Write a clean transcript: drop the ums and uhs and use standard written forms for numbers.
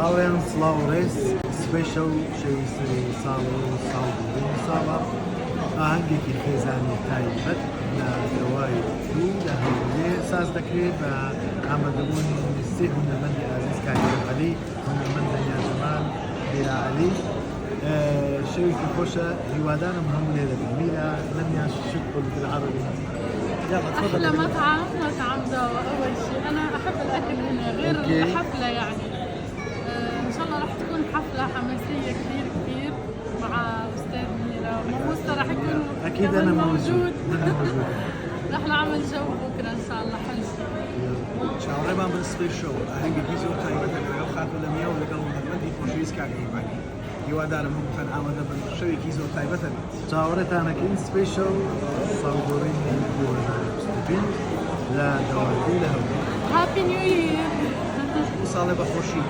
هاوڕێیان سڵاو و ڕێز، سبەی شەو شەوی سەری ساڵ و ساڵ بوورینی ساڵە، ئاهەنگێکی خێزانی تایبەت لە دەوای دوو لە هەولێر ساز دەکرێت بە ئامادەبوونی سێ هونەرمەندی ئازیز کاک هێرۆ عەلی، هونەرمەند دەنیا جەمال، میرا عەلی. شەوێکی خۆشە هیوادارم هەموو لێرە بن. میرا لەمیا شت قل بالعربي يلا تفضل. احلى مطعم مطعم دوا. اول شيء انا احب الاكل هنا غير okay. الحفله يعني ان شاء الله رح تكون حفله حماسيه كثير كثير مع استاذ ميرا وموسى رح يكون اكيد كمان انا موجود انا موجود. رح نعمل جو بكره ان شاء الله حلو. چاوەڕێمان بن سبەی شەو ئاهەنگێکی زۆر تایبەتە لەگەڵ خاتوو لەمیا و لەگەڵ هونەرمەندی خۆشەویست کاک ئەیوب عەلی. هیوادارم هەمووتان ئامادە بن شەوێکی زۆر تایبەتە بێت. چاوەڕێتانەکەین سبەی شەو ساڵگۆڕینی 2025 لە دەوای دوو لە هەولێر. Happy New Year. ساڵێ بە خۆشی.